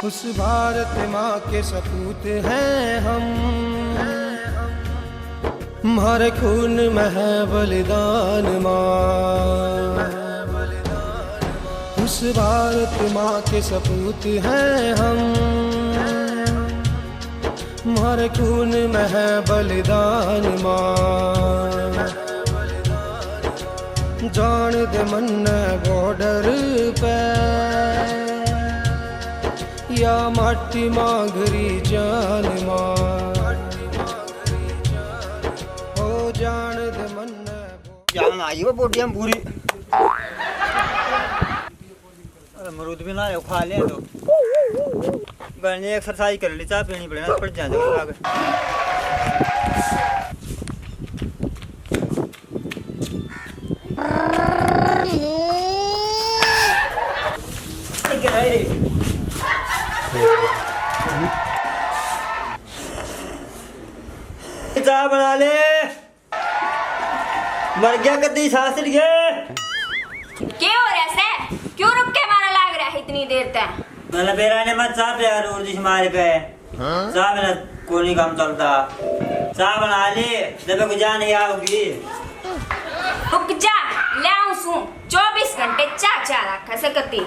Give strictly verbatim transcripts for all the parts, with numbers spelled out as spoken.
उस भारत माँ के सपूत हैं हम, म्हारे खून में है बलिदान माँ। उस भारत माँ के सपूत हैं हम, म्हारे खून में है बलिदान माँ। जान दे मन्ने बॉर्डर पे, या माटी मांग रही जान माँ। ओ जान दे मन्ने। जान आई वो बोटियां पूरी। अरे अमरूद भी ना रहे, खा ले तो। गलने एक्सरसाइज कर ली, चाय पीनी पड़ेगा, पड़ जाए जब आगे। चाय बना ले। मर गया कदी सासरिए। के हो रहा से? क्यों रुक के मारा लाग रहा है इतनी देर तक? मतलब बेरा ने मत चाह प्यार और जिस मारे पे। चाह बिना कोनी काम चलता। चाह बना ले, जब को जा नहीं आओगी। रुक जा, ले आऊं सूं। चौबीस घंटे चाह चाह रखा सकती।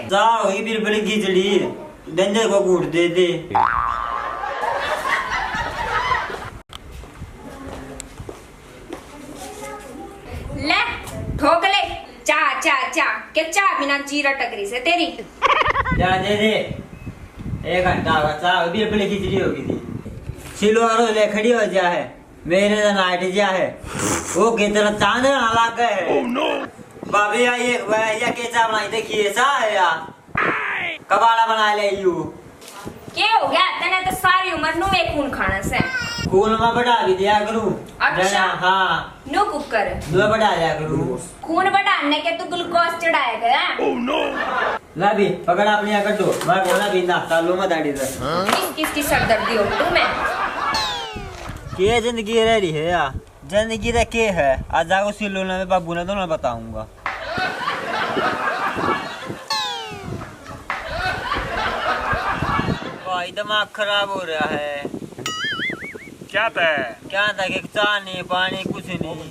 जा होई बिलबली खिचड़ी, डंडे को घूट दे दे। ले, ठोक ले। चा, चा, चा। के चा बिना जीरा टकरी से तेरी। जा दे दे। एक घंटा होगा, चा अभी अपनी खिचड़ी होगी थी। सिलो आरो ले खड़ी हो जा है। मेरे तो नाइट जा है। वो के तेरा चांद ना लागे है। भाभी आई एक बार या के चा बनाई देखिए, चा है या। कबाड़ा बना ले यू। के हो गया? तने तो सारी उम्र नू एक खून खाना से। खून में बढ़ा भी दिया करूँ। अच्छा। हाँ। नू कुकर। नू बढ़ा दिया करूँ। खून बढ़ाने के तू ग्लूकोज चढ़ाया गया। ला भी, पकड़ अपनी आकर दो। मैं बोला भी ना, तालू में दाढ़ी दे। किस किस की सरदर्दी हो तू मैं? के जिंदगी रह रही है यार? जिंदगी तो के है, आज जाओ सिलोना में बाबू ने दोनों बताऊंगा। भाई दिमाग खराब हो रहा है। क्या था? क्या था कि चाह नहीं, पानी, कुछ नहीं।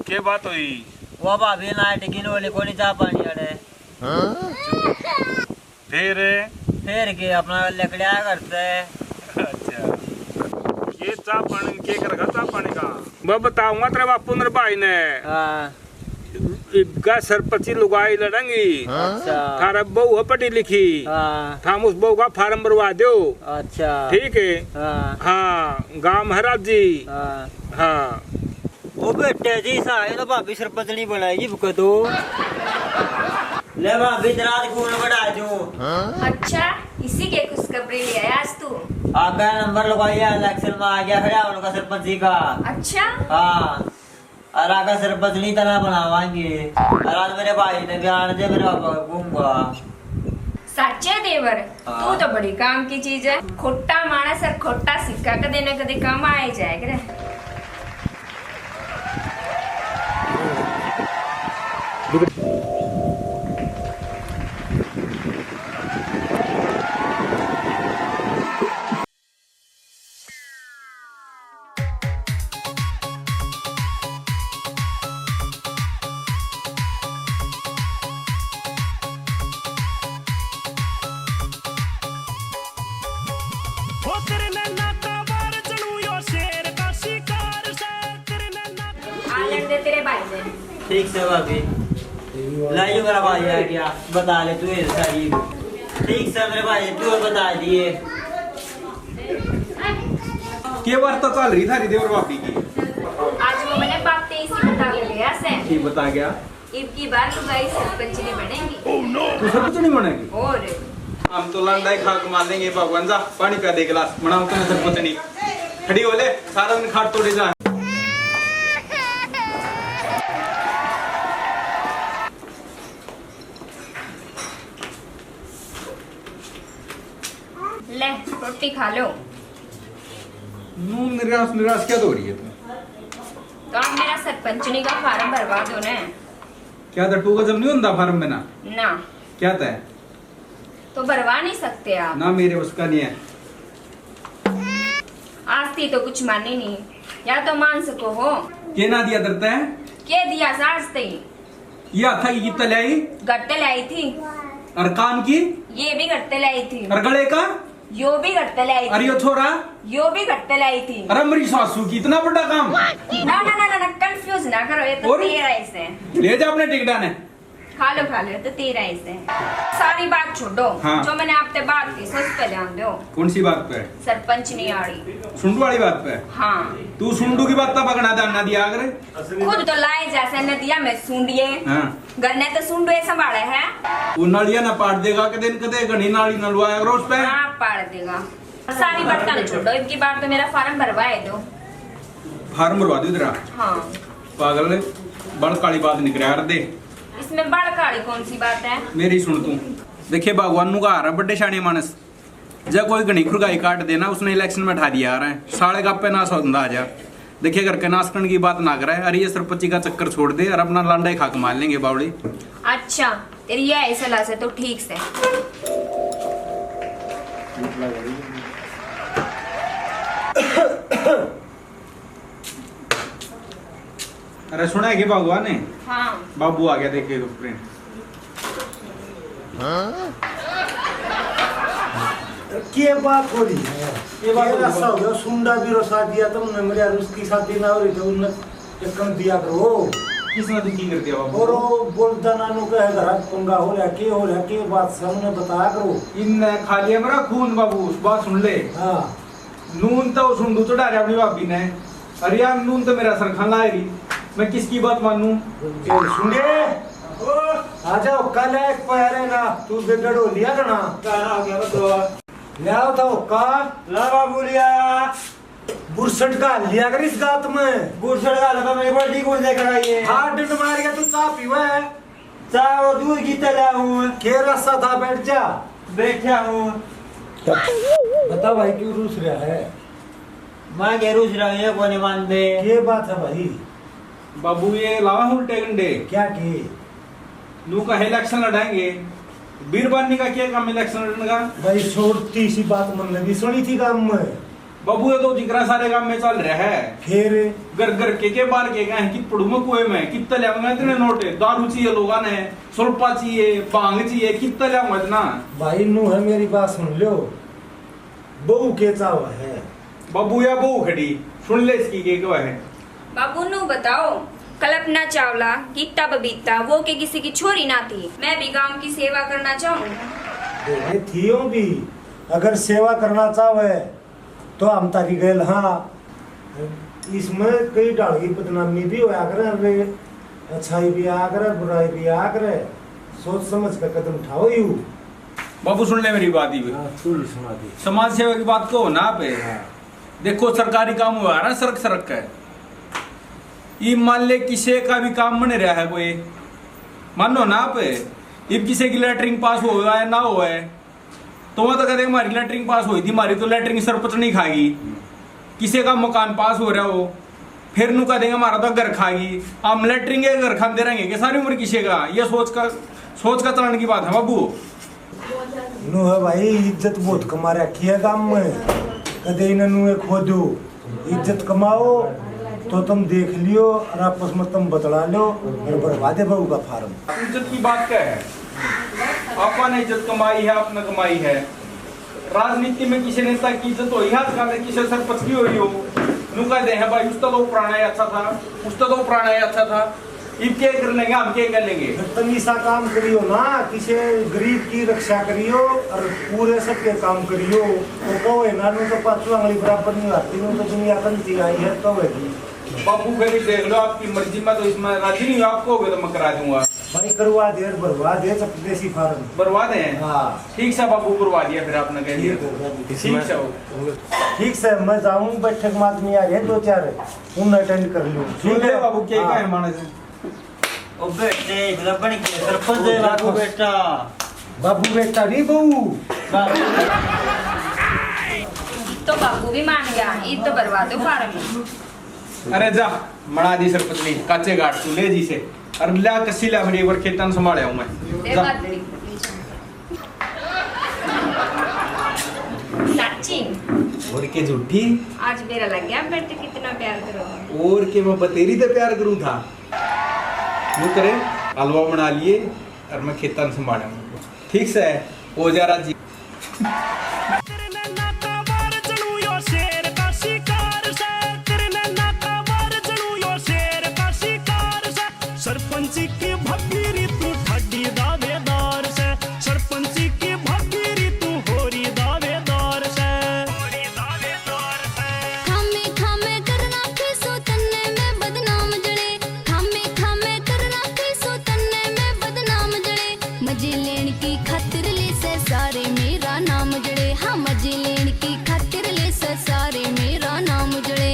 के बात हुई? वो भाभी नाइट गिन वाली कोनी चाह पानी अड़े। फिर? फिर के अपना लकड़िया करते। अच्छा, ये चाह पानी के कर, चाह पानी का? मैं बताऊंगा तेरे बापू ने, भाई ने। हाँ। इबका सरपंची लुगाई लड़ेंगी। अच्छा। थारा बहू है पढ़ी लिखी। हाँ। थाम उस बहू का फार्म भरवा दो। अच्छा। ठीक है। हाँ। हाँ, गांव है राजी। हाँ। हाँ। ओ बेटे जी, सा ये तो भाभी सरपंचनी बनाएगी बुके तो। ले भाभी, तेरा आज खून बढ़ा दूं। अच्छा, इसी के खुशखबरी ले आया आज तू? आका नंबर लगाया, इलेक्शन में आ गया खड़ा उनका सरपंची का। अच्छा। हाँ, और आका सरपंचनी तना बनावांगे। और आज मेरे भाई ने भी आने दे, मेरे पापा को घूमूंगा। साचे देवर, हाँ। तू तो बड़ी काम की चीज है। खोटा मानस और खोटा सिक्का कदे न कदे काम आ ही जाए करे। हो तेरे नैना का वार जणू यो शेर का शिकार से, तेरे नैना का आलन दे तेरे भाई ने। ठीक से भाभी। लाइयो मेरा भाई आ गया, बता ले तू ये सारी। ठीक से मेरे भाई, तू बता दिए। के वार्ता चल रही थारी देवर भाभी की? आज वो मैंने बातें इसी बता के गया से। की बता गया? इब की बार लुगाई सरपंच नहीं बनेगी। तू सरपंच नहीं बनेगी? और? हम तो लंडाई खा के मार लेंगे भगवान जा, पानी पा दे गिलास, मना हम तो सरपंच नहीं। खड़ी हो ले, सारा दिन खाट तोड़े जा। खा लो। नू निराश, निराश क्या हो रही है तू? तो आप मेरा सरपंचनी का फार्म भरवा दो ना। क्या था, टू का जब नहीं होता फार्म में ना? ना। क्या था? तो भरवा नहीं सकते आप? ना, मेरे उसका नहीं है। आज थी तो कुछ मानी नहीं, या तो मान सको हो। के ना दिया डरता है? के दिया साज ते? ये हाथा की कितना लाई? घर ते लाई थी। और कान की? ये भी घर ते लाई थी। और गले का? यो भी घर ते लाई थी। और यो छोरा? यो भी घर ते लाई थी। अरे मेरी सासू की इतना बड़ा काम। ना ना ना ना, कंफ्यूज ना करो, ये तो और? तेरा ही से। ले जा अपने टिकटा ने। खा लो, खा लो, तो तेरा ही से। सारी बात छोड़ो। हाँ। जो मैंने आपसे बात की, सोच पे ध्यान दो। कौन सी बात पे? सरपंच नहीं आ रही। सुंडू वाली बात पे? हाँ। तू सुंडू की बात तो पकड़ा दाना दिया करे। खुद तो लाए जैसे नदिया में सूंडिए। हाँ। घर ने तो सूंडे संभाले है। वो नलिया ना पाड़ देगा कदे न कदे, घनी नाली ना लुआया करो उस पे। हाँ, पाड़ देगा। सारी बात ना छोड़ो, इनकी बार तो मेरा फार्म भरवाए दो। फार्म भरवा दो तेरा। हाँ। पागल, बड़ काली बात निकल यार दे। इसमें बड़ काली कौन सी बात है? मेरी सुन तू। देखिए, भगवान नु का हारा बड्डे शाणे मानस। जब कोई घणी खुरगाई काट देना, उसने इलेक्शन में ठा दिया यार, साले का पे नाश होता आ जा। देखिए, घर के नाश करने की बात ना करे। अरे, ये सरपंची का चक्कर छोड़ दे और अपना लांडा ही खा के मार लेंगे बावड़ी। अच्छा, तेरी यह सलाह से तो ठीक से। अरे सुना है के बाबू ने? हाँ। बाबू आ गया, देखे तो प्रेम। के बात हो रही है? के बात हो रही है? ऐसा हो गया, सुंडा भी रसा दिया तुमने, मेरे यार उसकी शादी ना हो रही थी, उनने एक कम दिया करो। किसने दुखी कर दिया बाबू? और वो बोलता नानू का है, घर पंगा हो रहा, के हो रहा, के बात सामने बताया करो। इनने खा लिया मेरा खून बाबू, बात सुन ले। हाँ। नून तो सुंडू चढ़ा रहा अपनी भाभी ने। अरे यार, नून तो मेरा सर खान ला रही, मैं किसकी बात मानूं? ए, सुंडे, आ जाओ, कल एक पैर है ना, तू बेगड़ हो लिया ना। कहाँ आ गया बदवा? ले आओ तो का? ला बाबू लिया। बुरसट का लिया कर इस गात में। बुरसट का लगा मेरे को ठीक हो जाएगा ये। हाथ डंड मार के तू चाह पीवे है। चाह और दूध की तरह हूँ। के रस्सा था, बैठ जा। बैठा हूँ। बता भाई, क्यों रूस रहा है? मैं के रूस रहा हूँ, ये कोनी मानते। के बात है भाई? बाबू, ये लावा हूँ उल्टे गंडे। क्या के? नू का इलेक्शन लड़ेंगे। बीरबानी का क्या काम इलेक्शन लड़ने का? भाई, छोटी सी बात मन लगी सुनी थी काम में। बाबू, ये तो जिक्रा सारे गांव में चल रहा है। फिर? घर घर के, के बार के गए हैं कि पड़ू में कुएं में, कितना लेवांगा इतने नोट? दारू चाहिए लोगां ने, सुल्फा चाहिए, भांग चाहिए, कितना लेवांगा इतना? भाई, नू है, मेरी बात सुन लो, बहू के चाव है। बाबू, या बहू खड़ी, सुन ले इसकी के कहवा है। बाबू, नू बताओ, कल्पना चावला, गीता बबीता, वो के किसी की छोरी ना थी? मैं भी गांव की सेवा करना चाहूँ। अरे, थी यो भी, अगर सेवा करना चाहे तो हम तारी गैल हाँ। इसमें कई ढाल की बदनामी भी होया करे, वे अच्छाई भी आ करे, बुराई भी आ करे, सोच समझ कर कदम उठाओ यू। बाबू, सुन ले मेरी बात ही। हाँ, तू ही सुना दे। समाज सेवा की बात को ना पे। हाँ। देखो, सरकारी काम हुआ ना, सरक सरक के। ई मान ले, किसी का भी काम बन रहा है कोई, मानो ना पे, इब किसी की लेटरिन पास हुआ है ना हुआ है, तो वहाँ तो कह देंगे, "हमारी लेटरिन पास हुई थी, हमारी तो लेटरिन सरपंच नहीं खाएगी।" किसी का मकान पास हो रहा हो, फिर नू कह देंगे, "हमारा तो घर खाएगी।" हम लेटरिन के घर खाते रहेंगे कि सारी उम्र किसी का? ये सोच का, सोच का चलन की बात है बाबू। नू है भाई, इज्जत बहुत कमा रखी है गाम में, कदे इन्हें नू एक हो दो। इज्जत कमाओ तो तुम देख लियो और आपस में तुम बतला लो और भरवा दे बहू का फार्म। इज्जत की बात क्या है? आपा ने इज्जत कमाई है, आपने कमाई है। राजनीति में किसी नेता की इज्जत होई है आजकल, किसी सरपंच की होई हो, नु कह दे है भाई, उसका तो पुराना ही अच्छा था, उसका तो पुराना ही अच्छा था। इब के कर लेंगे, हम के कर लेंगे? जब तुम ऐसा काम करियो ना, किसी गरीब की रक्षा करियो और पूरे सबके काम करियो, तो कहो है ना, नु तो पांचों आंगली बराबर नहीं आती, नु तो दुनिया बनती आई है, तो है जी। बापू, फिर देख लो, आपकी मर्जी, मैं तो इसमें राजी नहीं हूँ, आप कहोगे तो मैं करा दूंगा। भाई, करवा दे, भरवा दे, चक देसी फार्म। भरवा दे? हाँ। ठीक से बापू, भरवा दिया फिर आपने कह दिया। ठीक हो गया जी। ठीक से हो। ठीक से, मैं जाऊँ, बैठक में आदमी आ रहे हैं दो चार, उन्हें अटेंड कर लूँ। सुन ले बाबू, क्या हाँ। कहे मानस? ओ बेटे, लबड़ के सरपंच ओ है बाबू देखो। बेटा। बाबू बेटा नहीं, बहू। बाबू। तो बाबू भी मान गया, ईद तो बर्बाद हो फार्म। अरे जा, मना दी सरपंचनी, काचे घाट तू ले जी से। अरे ल्या कस्सी ल्या मेरी, एक बार खेतां संभाले हूं मैं। ए जा। बात बड़ी। साची। और के झूठी? आज मेरा लग गया, मेरे तो कितना प्यार करो। और के, मैं बतेरी ते प्यार करूं था। यूं करे, हलवा बना लिए और मैं खेतां संभाले हूं। ठीक से, हो जा राजी। तेरे नैना का वार जणू यो शेर का शिकार से, तेरे नैना का वार जणू यो शेर का शिकार से। सरपंची की भकीरी तू ठाडी दावेदार से, सरपंची की भकीरी तू होरी दावेदार से। खामे खामे करना खीसू तन्ने मैं बदनाम जड़े, खामे खामे करना खीसू तन्ने मैं बदनाम जड़े। मजे लेण की खातिर ले से सारे मेरा नाम जड़े, हाँ मजे लेण की खातिर ले से सारे मेरा नाम जड़े।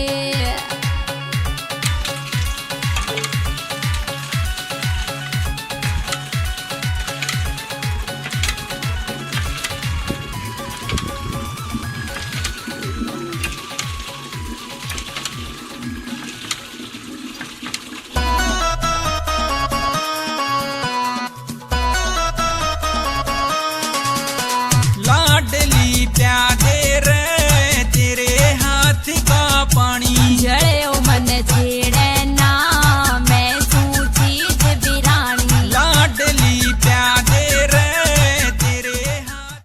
लाडली प्यादे रे, तेरे हाथ का पानी। जड़े ओ मन छेड़े ना, मैं तू चीज बिरानी। लाडली प्यादे रे, तेरे हाथ।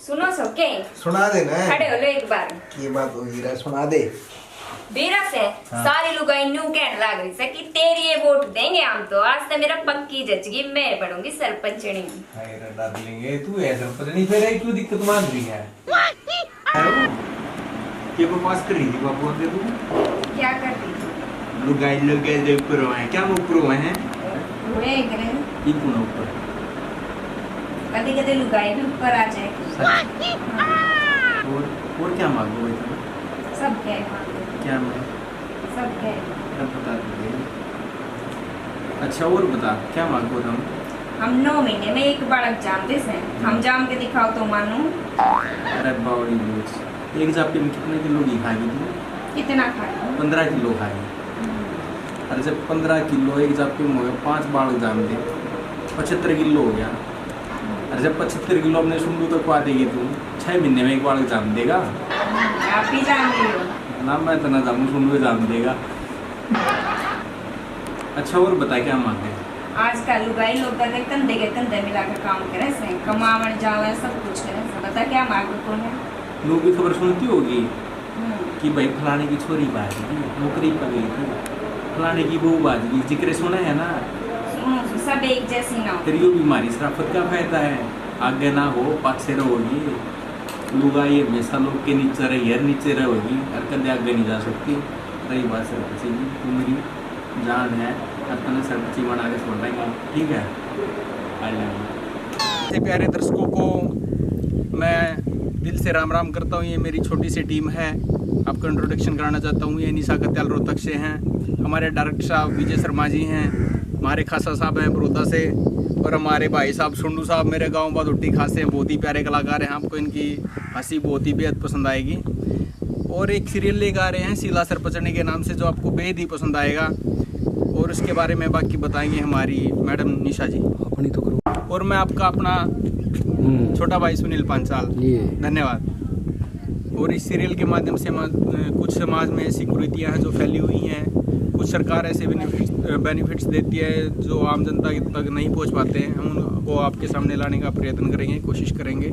सुनो सो के? सुना दे ना। खड़े हो लो एक बार। ये बात होगी रे, सुना दे। बेरा से हाँ। सारी लुगाई न्यू कहने लाग रही से कि तेरी ये वोट देंगे हम तो। आज तो मेरा पक्की जचगी, मैं बनूंगी सरपंचनी। हाय रे डार्लिंग, ये तू है सरपंचनी, फिर ये क्यों दिक्कत मान रही है? ये बकवास कर रही थी बाबू आगे तू? क्या कर रही थी? लुगाई लुगाई दे ऊपर हुए हैं। क्या वो ऊपर हुए हैं? हुए हैं कि नहीं? ये कौन है ऊपर? कभी कभी लुगाई भी ऊपर आ जाए। सच? हाँ। और, और क्या मांगो भाई तुम? सब क्या मांगो? क्या मैं? सब क्या? सब बता दीजिए। अच्छा, और बता, क्या मांगो तुम? हम नौ महीने में एक बालक जामते हैं, हम जाम के दिखाओ तो मानू। अरे बावली बूझ, एक जापे में कितने किलो घी खाएगी तू? कितना खाएगी? पन्द्रह किलो खाएगी। हम्म। अरे जब पन्द्रह किलो एक जापे में हो गए, पांच बालक जाम दे, पचहत्तर किलो हो गया। अरे जब पचहत्तर किलो अपने सुंडू तक पा देगी तू, छह महीने में एक बालक जाम देगा। हम्म, आप ही जाम लियो। ना, मैं तो ना जामू, सुंडू जाम देगा। अच्छा, और बता, क्या मांगे? आजकल लुगाई लोग के कंधे के कंधे मिला के काम करे से, कमावन जावे, सब कुछ करे से। बता, क्या मांगे कौन है? लोग भी खबर सुनती होगी हम्म। कि भाई फलाने की छोरी भाग गई, नौकरी पर गई थी, फलाने की बहू भाग गई, जिक्र सुना है ना? सुनो, सब एक जैसी ना हो। तेरी यो बीमारी शराफत का फायदा है, आगे ना हो, पाछे रहोगी। लुगाई हमेशा लोग के नीचे रही है, नीचे रहोगी, और कदे आगे नहीं जा सकती। रही बात सरपंची की, तू मेरी जान है, और तने सरपंची बना के छोड़ देंगे, ठीक है? I love you। मेरे प्यारे दर्शकों को मैं दिल से राम राम करता हूँ। ये मेरी छोटी सी टीम है, आपको इंट्रोडक्शन कराना चाहता हूँ। ये निशा कत्याल रोहतक से हैं, हमारे डायरेक्टर साहब विजय शर्मा जी हैं, हमारे खासा साहब हैं बड़ौदा से, और हमारे भाई साहब सुंडू साहब मेरे गांव बादोटी खासे हैं, बहुत ही प्यारे कलाकार हैं। आपको इनकी हंसी बहुत ही बेहद पसंद आएगी। और एक सीरियल लेकर आ रहे हैं शीला सरपंचनी के नाम से, जो आपको बेहद ही पसंद आएगा, और उसके बारे में बाकी बताएंगे हमारी मैडम निशा जी। अपनी तो करो। और मैं आपका अपना हम्म। छोटा भाई सुनील पांचाल। ये। धन्यवाद। और इस सीरियल के माध्यम से हम, अ, कुछ समाज में ऐसी कुरीतियां हैं जो फैली हुई हैं, कुछ सरकार ऐसे बेनिफिट्स, अ, बेनिफिट्स देती है जो आम जनता तक नहीं पहुंच पाते हैं। हम उनको आपके सामने लाने का प्रयत्न करेंगे, कोशिश करेंगे,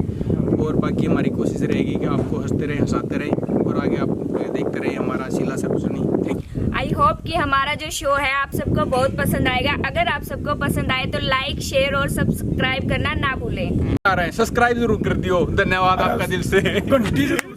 और बाकी हमारी कोशिश रहेगी कि आपको हंसते रहें, हंसाते रहें, और आगे आप देखते रहें हमारा शीला सरपंचनी। Thank you। I hope कि हमारा जो शो है आप सबको बहुत पसंद आएगा। अगर आप सबको पसंद आए तो लाइक, शेयर और सब्सक्राइब करना ना भूलें। आ रहे हैं, सब्सक्राइब जरूर कर दियो। धन्यवाद आपका दिल से। घंटी जरूर